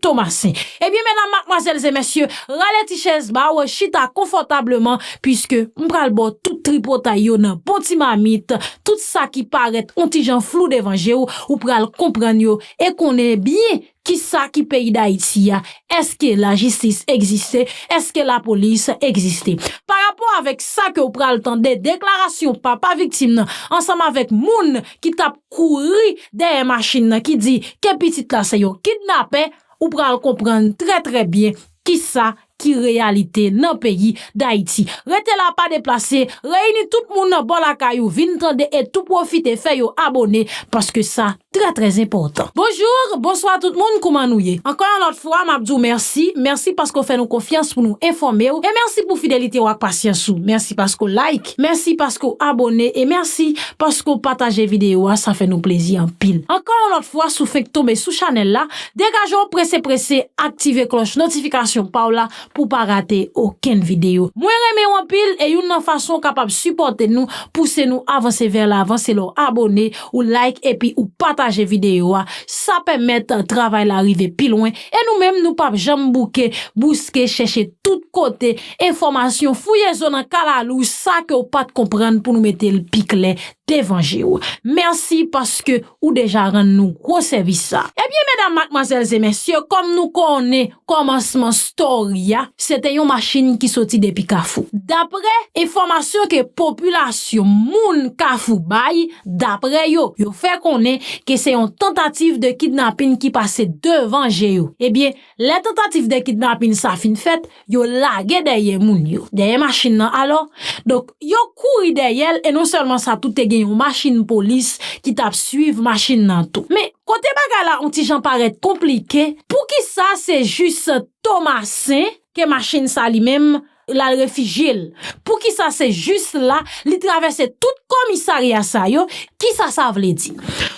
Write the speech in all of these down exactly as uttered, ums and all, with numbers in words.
Tomasen. Ebyen, medam, madmwazèl e mesye, rale ti chèz ba w, chita konfòtableman, piske m pral ba w tout tripotay yo nan bon ti mamit, tout sa ki parèt on ti jan flou devan je w, ou pral konprann yo e konnen byen kisa ki peyi Dayiti a, èske lajistis egziste, èske lapolis egziste. Pa rapò avèk sa ke w pral tande, deklarasyon papa viktim nan ansanm avèk moun ki t ap kouri dèyè machin nan ki di ke pitit la se yon kidnapè, ou pral konprann trè trè byen kisa ki reyalite nan peyi Dayiti. Rete la, pa deplase, reyini tout moun nan bò lakay ou, vin tande e tou pwofite fè yo abone, paske sa trè trè enpòtan. Bonjou, bonswa tout moun, kouman nou ye? Ankò yon lòt fwa, m ap di w mèsi, mèsi paske w fè nou konfyans pou nou enfòme w, e mèsi pou fidelite w ak pasyans ou. Mèsi paske w like, mèsi paske w abone, e mèsi paske w pataje videyo a, sa fè nou plezi anpil. Ankò yon lòt fwa, si w fenk tonbe sou chanèl la, degaje w prese prese, aktive klòch notifikasyon pa w la pou w pa rate okenn videyo. Mwen renmen w anpil e youn nan fason w kapab sipòte nou, pouse nou avanse vè lavan, se lè w abone, ou like epi ou pataje videyo a. Sa pèmèt travay la rive pi lwen e nou menm nou p ap janm bouke, bouske, chèche tout kote enfòmasyon, fouye zo nan kalalou, sa ke w pa t konprann pou nou mete l pi klè devan je w. Mèsi paske ou deja rann nou gwo sèvis sa. Ebyen, medam, madmwazèl e mesye, kòm nou konnen kòmansman story a, se te yon machin ki soti depi Kafou. Daprè enfòmasyon ke popilasyon moun Kafou bay, daprè yo, yo fè konnen ke se yon tantativ de kidnapin ki pase devan je yo. Ebyen, lè tantativ de kidnapin sa fin fèt, yo lage dèyè moun yo, dèyè machin nan alò. Donk, yo kouri dèyè l e non sèlman sa tou, te gen yon machin polis ki t ap swiv machin nan tou. Men, kote bagay la on ti jan parèt konplike, poukisa se jis Tomasen ke machin sa li menm l al refijye l? Poukisa se jis la li travèse tout komisarya sa yo? Kisa sa vle di?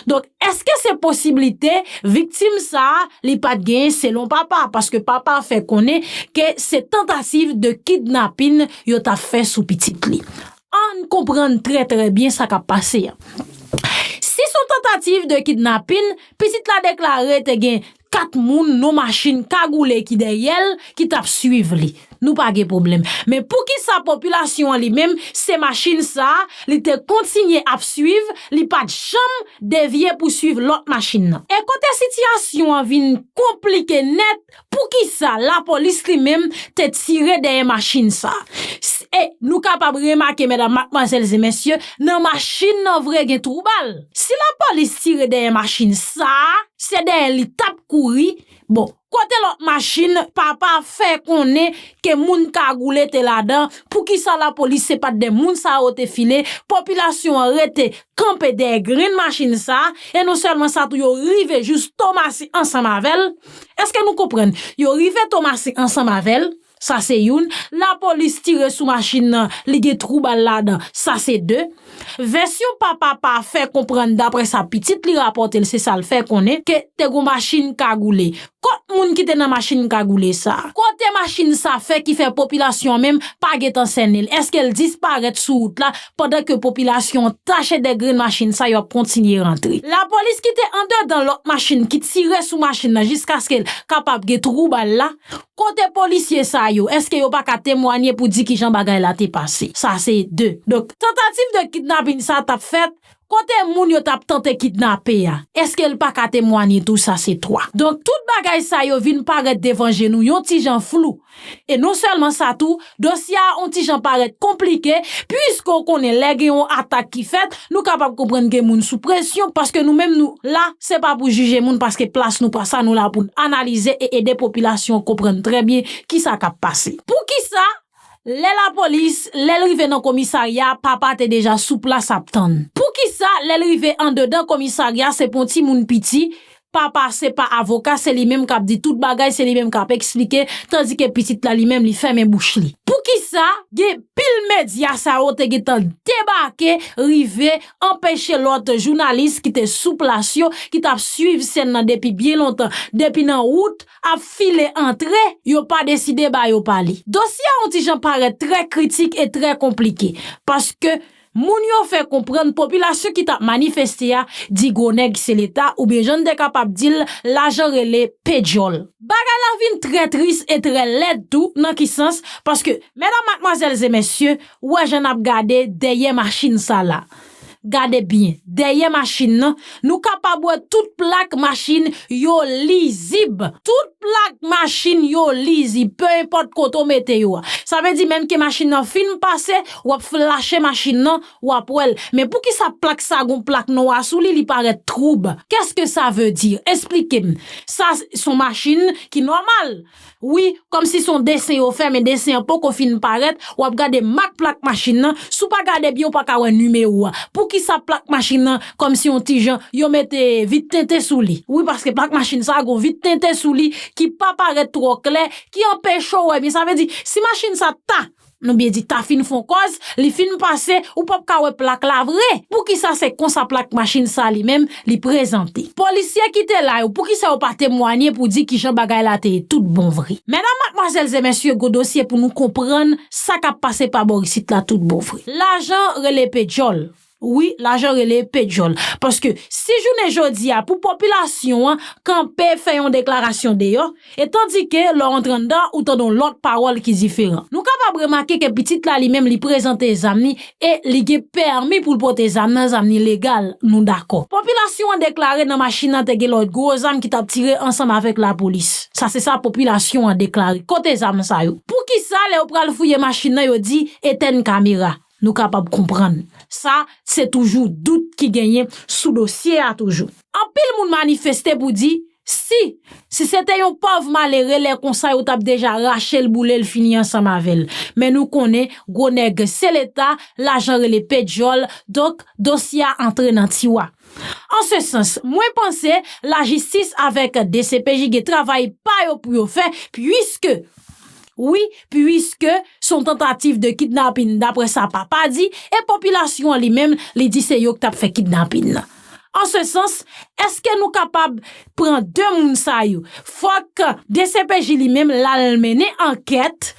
Donk, èske se posiblite viktim sa a li pa t genyen selon papa? Paske papa fè konnen ke se tantativ de kidnapin yo t ap fè sou pitit li. Ann konprann trè trè byen sa k ap pase a. Si se yon tantativ de kidnapin, pitit la deklare te gen kat moun nan machin kagoule ki dèyè l ki t ap swiv li. Nou pa gen pwoblèm. Men poukisa popilasyon an li menm, se machin sa a li te kontinye ap swiv, li pa t janm devye pou swiv lòt machin nan? E kote sitiyasyon an vin konplike nèt, poukisa lapolis li menm te tire dèyè machin sa a? S-, e nou kapab remake, medam, madmwazèl e mesye, nan machin nan vre gen twou bal. Si lapolis tire dèyè machin sa a, se dèyè li t ap kouri. Bon, kote lòt machin, papa fè konnen ke moun kagoule te ladan, poukisa lapolis se pa t de moun sa yo te file, popilasyon an rete kanpe dèyè grenn machin sa a, e non sèlman sa tou, yo rive jis Tomasen ansanm avè l. Èske nou konprann? Yo rive Tomasen ansanm avè l, sa se youn. Lapolis tire sou machin nan, li gen twou bal ladan, sa se de. Vèsyon papa pa fè konprann, daprè sa pitit li rapòte l, se sa l fè konnen, ke te gon machin kagoule. Kot moun ki te nan machin kagoule sa a? Kote machin sa fè ki fè popilasyon an menm pa gentan sènen l? Èske l disparèt sou wout la pandan ke popilasyon an tache dèyè grenn machin sa yo ap kontinye rantre? Lapolis ki te andedan lòt machin ki tire sou machin nan jiskaske l kapab gen twou bal la, kote polisye sa yo? Èske yo pa ka temwanye pou di kijan bagay la te pase? Sa se de. Donk, tantativ de kidnapin sa t ap fèt, kote moun yo t ap tante kidnape a? Èske l pa ka temwanye tou? Sa se twa. Donk, tout bagay sa yo vin parèt devan je nou yon ti jan flou. E non sèlman sa tou, dosye a on ti jan parèt konplike, piske w konnen lè gen yon atak ki fèt, nou kapab konprann gen moun sou presyon, paske nou menm nou la, se pa pou jije moun, paske plas nou pa sa, nou la pou n analize e ede popilasyon an konprann trè byen kisa k ap pase. Poukisa lè lapolis, lè l rive nan komisarya, papa te deja sou plas ap tann? Poukisa lè l rive andedan komisarya, se pa yon timoun piti, papa se pa avoka, se li menm k ap di tout bagay, se li menm k ap eksplike, tandike pitit la li menm li fèmen bouch li? Poukisa gen pil medya sa yo te gentan debake, rive anpeche lòt jounalis ki te sou plas yo, ki t ap swiv sèn nan depi byen lontan, depi nan wout, ap file antre, yo pa deside ba yo pale? Dosye a on ti jan parèt trè kritik e trè konplike, paske Moun yo fè konprann popilasyon ki t ap manifeste a di gwo nèg se Leta, oubyen jan n te kapab di l, lajan rele pe djòl. Bagay la vin trè tris e trè lèd tou, nan ki sans? Paske, medam, madmwazèl e mesye, ou wè jan n ap gade dèyè machin sa la. Gade byen, dèyè machin nan, nou kapab wè tout plak machin yo lizib. Tout plak machin yo lizib, pe enpòt kote w mete yo a. Sa vle di menm ke machin nan fin pase, w ap flache machin nan, w ap wè l. Men poukisa plak sa gon plak nwa sou li, li parèt twoub? Qu'est-ce que ça veut dire? Esplike m. Sa s on machin ki nòmal. Wi, kòmsi s on desen yo fè, men desen an poko fin parèt, w ap gade mak plak machin nan, si w pa gade byen, w pa ka wè nimewo a. Poukisa plak machin nan, kòmsi yon ti jan, yo mete vit tenten sou li? Wi, paske plak machin sa a gon vit tenten sou li ki pa parèt twò klè, ki anpeche w wè byen. Sa vle di, si machin sa ta, nou byen di ta fin fè yon kòz, li fin pase, ou p ap ka wè plak la vre. Poukisa se konsa plak machin sa li menm, li prezante? Polisye ki te la yo, poukisa yo pa temwanye pou di kijan bagay la te ye tout bon vre? Medam, madmwazèl e mesye, gwo dosye pou nou konprann sa k ap pase pa bò isit la tout bon vre. Lajan rele pe djòl. Wi, lajan rele pe djòl. Paske si jounen jodi a, pou popilasyon an kanpe fè yon deklarasyon deyò, e tandike lè w antre anndan, ou tande yon lòt pawòl ki diferan. Nou kapab remake ke pitit la li menm li prezante zam li e li gen pèmi pou l pote zam nan, zam li legal, nou dakò. Popilasyon an deklare nan machin nan te gen lòt gwo zam ki t ap tire ansanm avèk lapolis. Sa se sa popilasyon an deklare. Kote zam sa yo? Poukisa lè yo pral fouye machin nan yo di etèn kamera? Nou kapab konprann. Sa, se toujou dout ki genyen sou dosye a toujou. Anpil moun manifeste pou di, si, si se te yon pòv malere, lè konsa yo t ap deja rache l, boule l, fini ansanm avè l. Men nou konnen, gwo nèg se Leta, lajan rele pe djòl, donk dosye a antre nan tiwa. An se sans, mwen panse lajistis avèk D C P J gen travay pa yo pou yo fè, piske Wi, piske se yon tantativ de kidnapin, daprè sa papa di, e popilasyon an li menm, li di se yo k t ap fè kidnapin nan. An se sans, èske nou kapab pran de moun sa yo? Fòk D C P J li menm l al mennen ankèt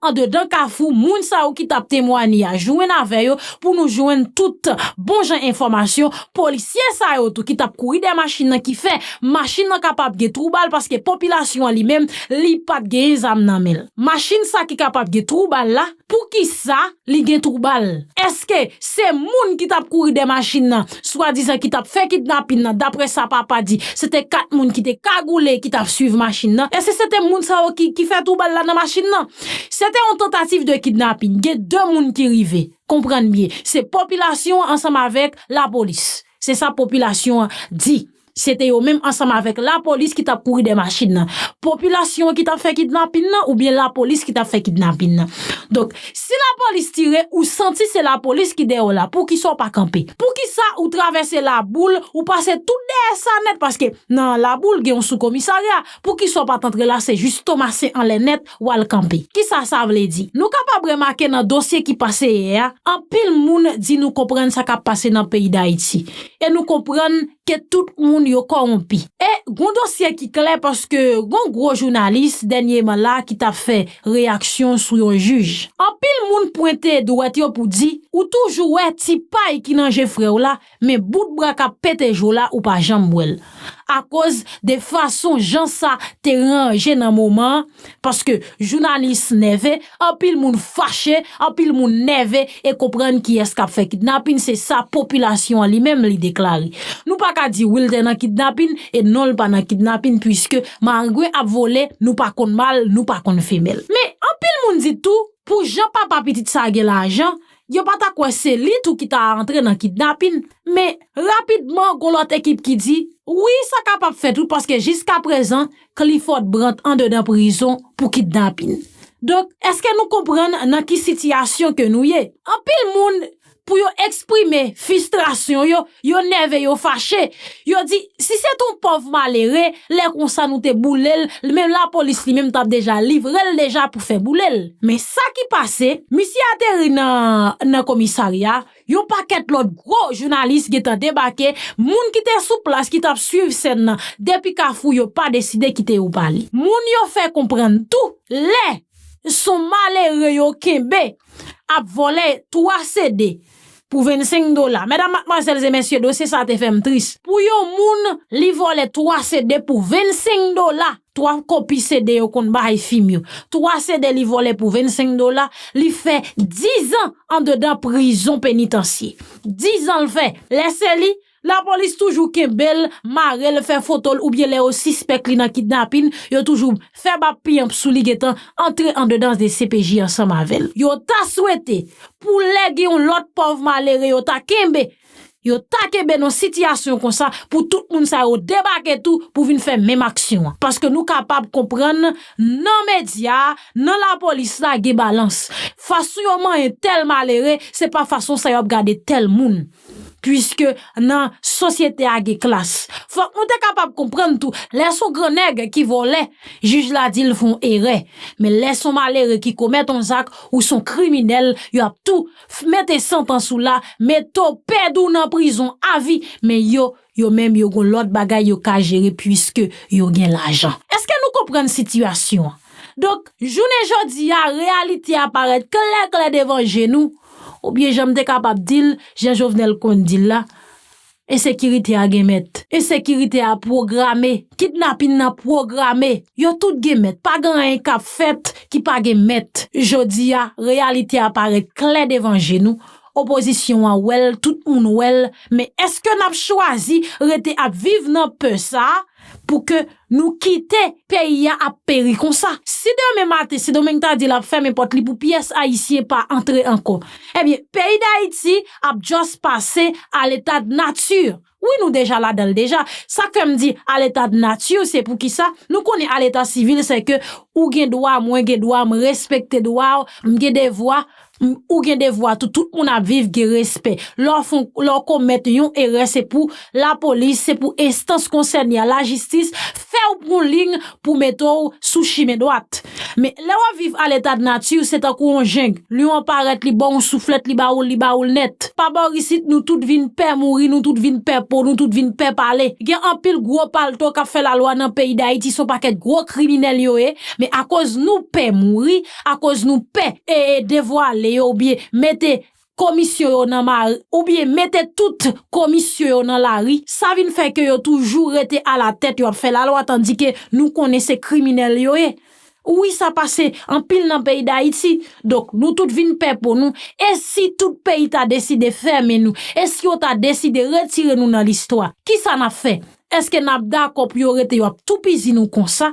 andedan Kafou, moun sa yo ki t ap temwanye a, jwenn avè yo, pou nou jwenn tout bon jan enfòmasyon. Polisye sa yo tou ki t ap kouri dèyè machin nan ki fè machin nan kapab gen twou bal, paske popilasyon an li menm, li pa t genyen zam nan men l. Machin sa ki kapab gen twou bal la, poukisa li gen twou bal? Èske se moun ki t ap kouri dèyè machin nan, swadizan ki t ap fè kidnapin nan, daprè sa papa di, se te kat moun ki te kagoule ki t ap swiv machin nan? Èske se te moun sa yo ki, ki fè twou bal la nan machin nan? Se te yon tantativ de kidnapin. Gen de moun ki rive. Konprann byen. Se popilasyon an ansanm avèk lapolis. Se sa popilasyon an di. Se te yo menm ansanm avèk lapolis ki t ap kouri dèyè machin nan. Popilasyon an ki t ap fè kidnapin nan oubyen lapolis ki t ap fè kidnapin nan? Donk, si lapolis tire, ou santi se lapolis ki dèyè w la, poukisa w pa kanpe? Poukisa ou travèse Laboul, ou pase tout dèyè sa nèt? Paske nan Laboul gen yon soukomisarya. Poukisa w pa t antre la, se jis tomasen anlè nèt, w al kanpe? Kisa sa vle di? Nou kapab remake nan dosye ki pase yè a, anpil moun di nou konprann sa k ap pase nan peyi Dayiti. E nou konprann ke tout moun yo kòwonpi. E gon dosye ki klè, paske gon gwo jounalis dènyeman la ki t ap fè reyaksyon sou yon jij. Anpil moun pwente dwèt yo pou di, ou toujou wè ti pay ki nan je frè w la, men bout bra k ap pete je w la, ou pa janm wè l. Akoz de fason jan sa te ranje nan moman an, paske jounalis nève, anpil moun fache, anpil moun nève e konprann kiyès k ap fè kidnapin, se sa popilasyon an li menm li deklare. Nou pa ka di wi l te nan kidnapin e non l pa nan kidnapin, piske marengwen ap vole, nou pa konn mal, nou pa konn femèl. Men anpil moun di tou, pou jan papa pitit sa gen lajan, yo pa ta kwè se li tou ki ta antre nan kidnapin. Men rapidman, gon lòt ekip ki di, wi, sa kapab fèt wi, paske jiskaprezan, Clifford Brandt andedan prizon pou kidnapin. Donk, èske nou konprann nan ki sitiyasyon ke nou ye? Anpil moun, pou yo eksprime fristrasyon yo, yo nève, yo fache. Yo di, si se t on pòv malere, lè konsa nou te boule l, li menm lapolis li menm t ap deja livre l deja pou fè boule l. Men sa ki pase, misye ateri nan, nan komisarya, yon pakèt lòt gwo jounalis gentan debake, moun ki te sou plas ki t ap swiv sèn nan depi Kafou yo pa deside kite yo pale. Moun yo fè konprann tou, lè s on malere yo kenbe ap vòlè twa C D, pou vennsenk dola. Medam, madmwazèl e mesye, dosye sa te fè m tris. Pou yon moun, li vòlè twa C D pou vennsenk dola. Twa kopi C D yo konn bay fi m yo. Twa C D li vòlè pou vennsenk dola, li fè dizan andedan prizon penitansye. Dizan l fè. Lè se li, lapolis toujou kenbe l, mare l, fè foto l, oubyen lè yo sispèk li nan kidnapin, yo toujou fè bab piyanp sou li, gentan antre andedan D C P J ansanm avè l. Yo ta swete pou lè gen yon lòt pòv malere yo ta kenbe, yo ta kenbe nan sitiyasyon konsa pou tout moun sa yo debake tou pou vin fè menm aksyon an. Paske nou kapab konprann nan medya, nan lapolis la gen balans. Fason yo manyen tèl malere, se pa fason sa yo ap gade tèl moun. Piske nan sosyete a gen klas. Fòk nou te kapab konprann tou, lè se yon gran nèg ki vòlè, jij la di l fè yon erè. Men lè se yon malere ki komèt yon zak ou se yon kriminèl, yo ap tou f- mete santans ou la, mete w pèdi w nan prizon avi. Men yo, yo menm yo gon lòt bagay yo ka jere piske yo gen lajan. Èske nou konprann sitiyasyon an? Donk, jounen jodi a, reyalite a parèt klè klè devan je nou. Oubyen jan m te kapab di l, jan Jovenel konn di l la, ensekirite a gen mèt. Ensekirite a pwograme. Kidnapin nan pwograme. Yo tout gen mèt. Pa gen anyen k ap fèt ki pa gen mèt. Jodi a, reyalite a parèt klè devan je nou. Opozisyon an wè l, tout moun wè l. Men èske n ap chwazi rete ap viv nan pè sa a pou ke nou kite peyi a ap peri konsa? Si demen maten, Sendomeng ta di l ap fèmen pòt li pou pyès ayisyen pa antre ankò, ebyen, peyi Dayiti ap just pase à l'état de nature. Wi, nou deja ladan l deja. Sa k fè m di à l'état de nature, se poukisa? Nou konnen à l'état civil, se ke ou gen dwa, mwen gen dwa, m respekte dwa w, m gen devwa, m- ou gen devwa tou, tout moun ap viv, gen respè. Lè w fon- lè w komèt yon erè, se pou lapolis, se pou enstans konsène a, lajistis, fè w pran liy pou mete w sou chimen dwat. Men lè w ap viv à l'état de nature, se tankou yon jeng. Lyon an parèt, li ba w yon souflèt, li ba w l, li ba w l nèt. Pa bò isit, nou tout vin pè mouri, nou tout vin pè po, nou tout vin pè pale. Gen anpil gwo palto k ap fè lalwa nan peyi Dayiti, se yon pakèt gwo kriminèl yo ye. Men akoz nou pè mouri, akoz nou pè e, e devwale yo oubyen mete komisyon yo nan mari, oubyen mete tout komisyon yo nan lari, sa vin fè ke yo toujou rete alatèt, yo ap fè lalwa, tandike nou konnen se kriminèl yo ye. Wi, sa pase anpil nan peyi Dayiti. Donk, nou tout vin pè po nou. E si tout peyi ta deside fèmen nou? E si yo ta deside retire nou nan listwa? Kisa n ap fè? Èske n ap dakò pou yo rete yo ap toupizi nou konsa?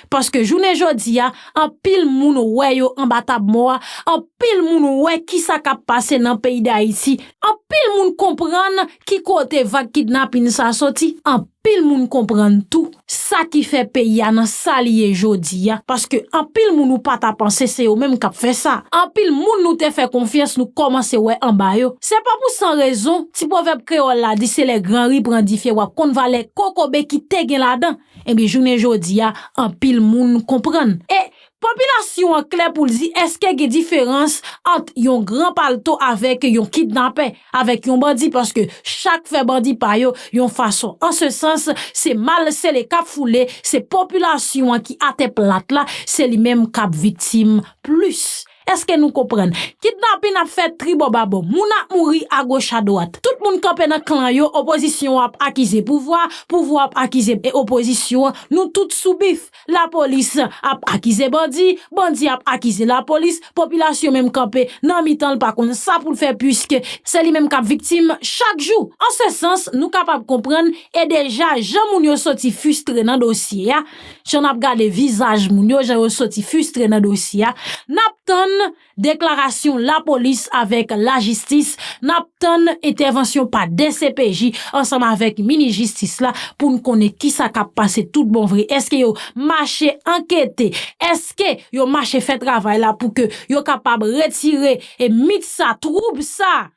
Paske jounen jodi a, anpil moun wè yo anba tab mò a, anpil moun wè kisa k ap pase nan peyi Dayiti, anpil moun konprann ki kote vag kidnapin sa soti, anpil moun konprann tou sa ki fè peyi a nan sa li ye jodi a, paske anpil moun ou pa ta panse se yo menm k ap fè sa. Anpil moun nou te fè konfyans nou kòmanse wè anba yo. Se pa pou san rezon, ti pwovèb kreyòl la di se lè gran ri pran dife w ap konn valè kokobe ki te gen ladan. Ebyen, jounen jodi a, anpil moun konprann. E popilasyon an klè pou l di èske gen diferans ant yon gran palto avèk yon kidnapè, avèk yon bandi, paske chak fè bandi pa yo yon fason. An se sans, se mal sele k ap foule, se popilasyon an ki atè plat la, se li menm k ap viktim plis. Èske nou konprann? Kidnapin ap fèt tribòbabò. Moun ap mouri agoch adwat. Tout moun kanpe nan klan yo, opozisyon ap akize pouvwa, pouvwa ap akize e opozisyon an. Nou tout sou bif. Lapolis ap akize bandi, bandi ap akize lapolis, popilasyon menm kanpe nan mitan l, pa konn sa pou l fè, piske se li menm k ap viktim chak jou. An se sans, nou kapab konprann, e deja, jan moun yo soti fristre nan dosye a, jan n ap gade vizaj moun yo, jan yo soti fristre nan dosye a, n ap tann deklarasyon lapolis avèk lajistis, n ap tann entèvansyon pa D C P J ansanm avèk minis jistis la pou n konnen kisa k ap pase tout bon vre. Èske yo mache ankete? Èske yo mache fè travay la pou ke yo kapab retire e mit sa, twoub sa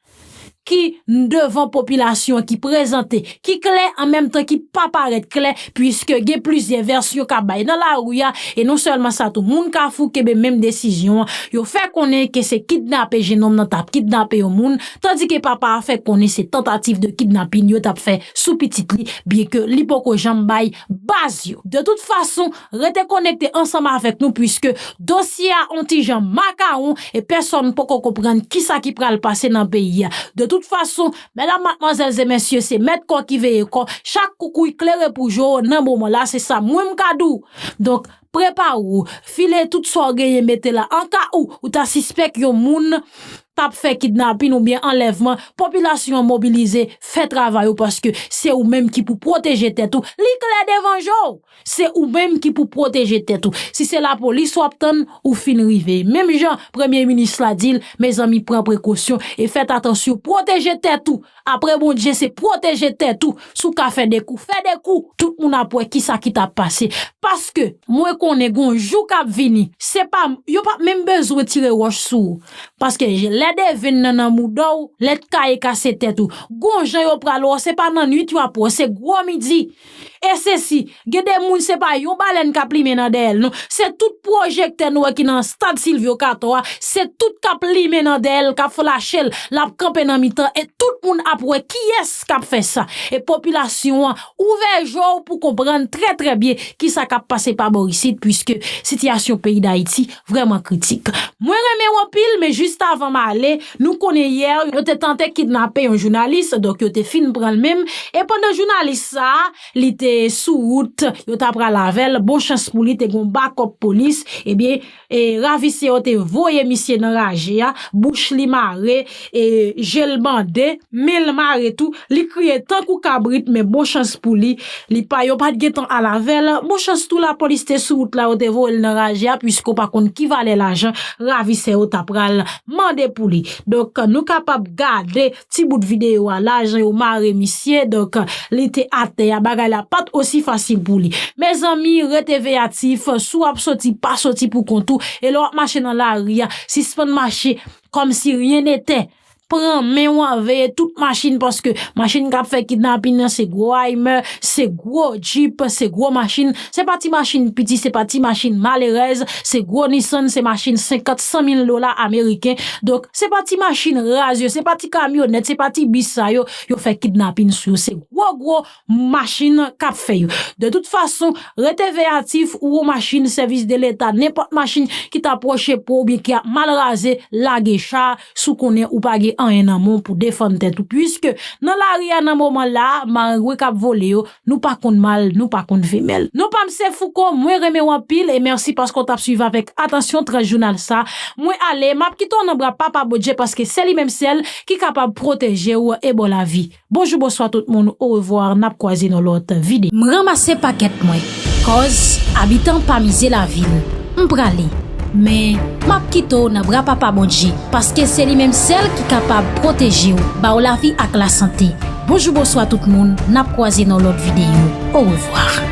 ki devan popilasyon an, ki prezante, ki klè an menm tan ki pa parèt klè, piske gen plizyè vèsyon k ap bay nan lari a, e non sèlman sa tou, moun Kafou kenbe menm desizyon an, yo fè konnen ke se kidnape jennonm nan t ap kidnape yon moun, tandike papa a fè konnen se tantativ de kidnapin yo t ap fè sou pitit li, byenke li poko janm bay baz yo. De tout fason, rete konekte ansanm avèk nou, piske dosye a on ti jan makawon e pèsonn poko konprann kisa ki pral pase nan peyi a. De Tout fason, medam, madmwazèl e mesye, se mèt kò ki veye kò. Chak koukouy klere pou je w nan moman la, se sa mwen m ka di w. Donk, prepare w, file tout sa w genyen, mete la. An ka ou, ou ta sispèk yon moun t ap fè kidnapin oubyen anlèvman, popilasyon an mobilize, fè travay ou, paske se ou menm ki pou pwoteje tèt ou. Li klè devan je w. Se ou menm ki pou pwoteje tèt ou. Si se lapolis w ap tann, ou fin rive. Menm jan Premye Minis la di l, mezanmi, pran prekosyon e fèt atansyon. Pwoteje tèt ou. Apre Bondye, se pwoteje tèt ou. Si w ka fè de kou, fè de kou. Tout moun ap wè kisa ki t ap pase. Paske mwen konnen gon jou k ap vini. Se pa, yo p ap menm bezwen tire wòch sou ou. Paske lè de venn nan nan mouda w, lè t kaye kase tèt ou. Gon jan yo pral wè w, se pa nan nwit yo ap wè w, se gwo midi. E sesi, gen de moun se pa yon balèn k ap limen nan dèyè l non. Se tout pwojektè nou wè ki nan stad Silvio Cator a, se tout k ap limen nan dèyè l, k ap flache l, l ap kanpe nan mitan, e tout moun ap wè kiyès k ap fè sa. E popilasyon an, ouvè je w pou konprann trè trè byen kisa k ap pase pa bò isit, piske sitiyasyon peyi Dayiti vrèman kritik. Mwen renmen w anpil, men jis avan m ale, nou konnen yè, yo te tante kidnape yon jounalis, donk yo te fin pran l menm, e pandan jounalis sa a, li te sou wout, yo ta pral avè l, bon chans pou li, te gon bakòp polis, ebyen, e, ravisè yo te voye misye nan raje a, bouch li mare, e, je l bande, men l mare tou, li kriye tankou kabrit, men bon chans pou li, li pa, yo pa t gentan al avè l, bon chans tou lapolis te sou wout la, yo te voye l nan raje a, piske w pa konn ki valè lajan ravisè yo ta pral mande pou li. Donk, nou kapab gade ti bout videyo a la, jan yo mare misye, donk, li te atè a, bagay la pa t osi fasil pou li. Mezanmi, rete veyatif, si w ap soti, pa soti pou kont ou, e lè w ap mache nan lari a, sispann mache kòmsi ryen netè. Pran men w an, veye tout machin, paske machin k ap fè kidnapin nan se gwo Hummer, se gwo Jeep, se gwo machin. Se pa ti machin piti, se pa ti machin malerèz, se gwo Nissan, se machin senkant, san mil dola ameriken. Donk, se pa ti machin raz yo, se pa ti kamyonèt, se pa ti bis sa yo, yo fè kidnapin sou yo. Se gwo, gwo machin k ap fè yo. De tout fason, rete veyatif, ou yon machin sèvis de leta, nenpòt machin ki ta pwoche pou ou oubyen ki ap mal raze, lage cha, si w konnen ou pa gen anyen nan men w pou defann tèt ou. Piske nan lari a nan moman la, marengwen k ap vole yo, nou pa konn mal, nou pa konn femèl. Non pa m se Fouco, mwen renmen w anpil e mèsi paske w t ap swiv avèk atansyon trant jounal sa. Mwen ale, m ap kite w nan bra Papa Bondye paske se li menm sèl ki kapab pwoteje w e ba w lavi. Bonjou, bonswa tout moun, orevwa, n ap kwaze nan lòt videyo. M ranmase pakèt mwen, kòz abitan pa mize lavi l. M prale, men m ap kite w nan bra Papa Bondye, paske se li menm sèl ki kapab pwoteje w, ba w lavi ak lasante. Bonjou, bonswa tout moun, n ap kwaze nan lòt videyo. Orevwa.